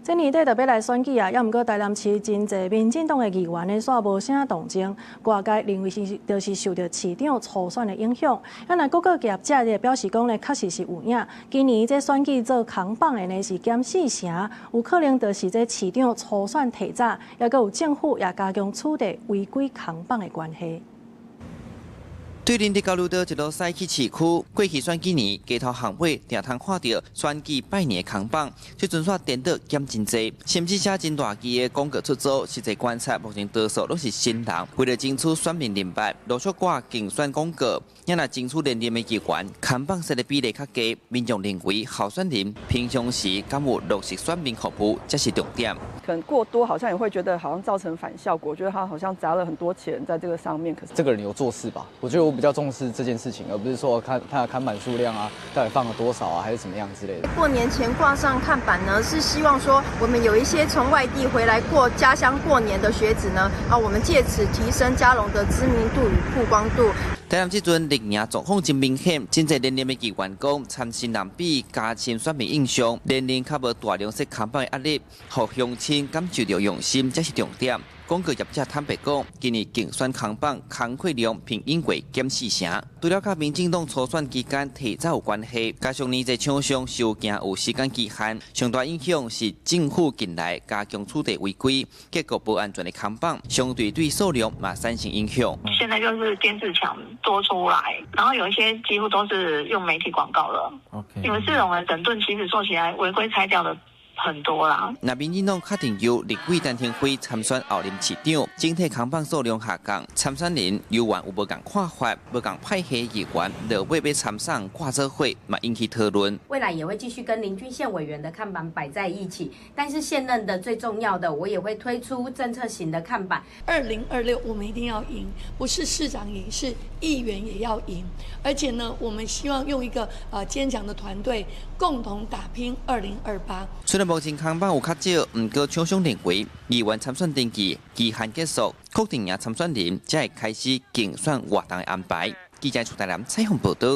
這年底就欲來選舉啊，猶毋過台南市真濟民進黨的議員呢，煞無啥動靜，外界認為是就是受著市長初選的影響。啊，若各個業者就表示講呢，確實是有影。今年這選舉做扛棒的呢是減四成，有可能就是這市長初選提早，猶閣有政府也加強取締違規扛棒的關係。對林的交流道一路駛去市區，過去選舉年街頭巷尾定通看著選舉拜年的扛棒，這陣煞顛倒減真濟，甚至寫真大支的廣告出租，實際觀察目前多數攏是新人，為了爭取選民認捌，陸續掛競選廣告。若爭取連任的議員，扛棒設的比例較低，民眾認為候選人平常時敢有落實選民服務，才是重點。可能過多，好像也會覺得好像造成反效果，覺得他好像砸了很多錢在這個上面。可是這個人有做事吧？我覺得我比較重視這件事情，而不是說看他的看板數量啊，到底放了多少啊，還是怎麼樣之類的。過年前掛上看板呢，是希望說我們有一些從外地回來過家鄉過年的學子呢，啊，我們借此提升嘉龍的知名度與曝光度。台南這陣綠營狀況真明顯，真濟連任的議員講，參新人比加深選民印象，連任較無大量設扛棒的壓力，予鄉親感受著用心，才是重點。廣告業者坦白講，今年競選扛棒工課量平均過減四成，除了佮民進黨初選期間提早有關係，加上年濟廠商受驚有時間期限，上大影響是政府近來加強取締違規，結果無安全的扛棒，相對對數量嘛產生影響。現在就是電視牆多出來，然後有一些幾乎都是用媒體廣告了。 因為這種的整頓，其實做起來違規拆掉的很多啦。那民進黨確定由立委陳庭輝參選候任市長，整體扛棒數量下降，參選人猶原有無仝看法，無仝派系議員落尾欲參選掛做伙，嘛引起討論。未來也會繼續跟林俊憲委員的看板擺在一起，但是現任的最重要的，我也會推出政策型的看板。2026我們一定要贏，不是市長贏，是議員也要贏。而且呢，我們希望用一個堅強的團隊，共同打拼2028。雖然目前扛棒有較少，毋過廠商認為議員參選登記期限結束，確定贏參選人才會開始競選活動的安排。記者出台南採訪報道。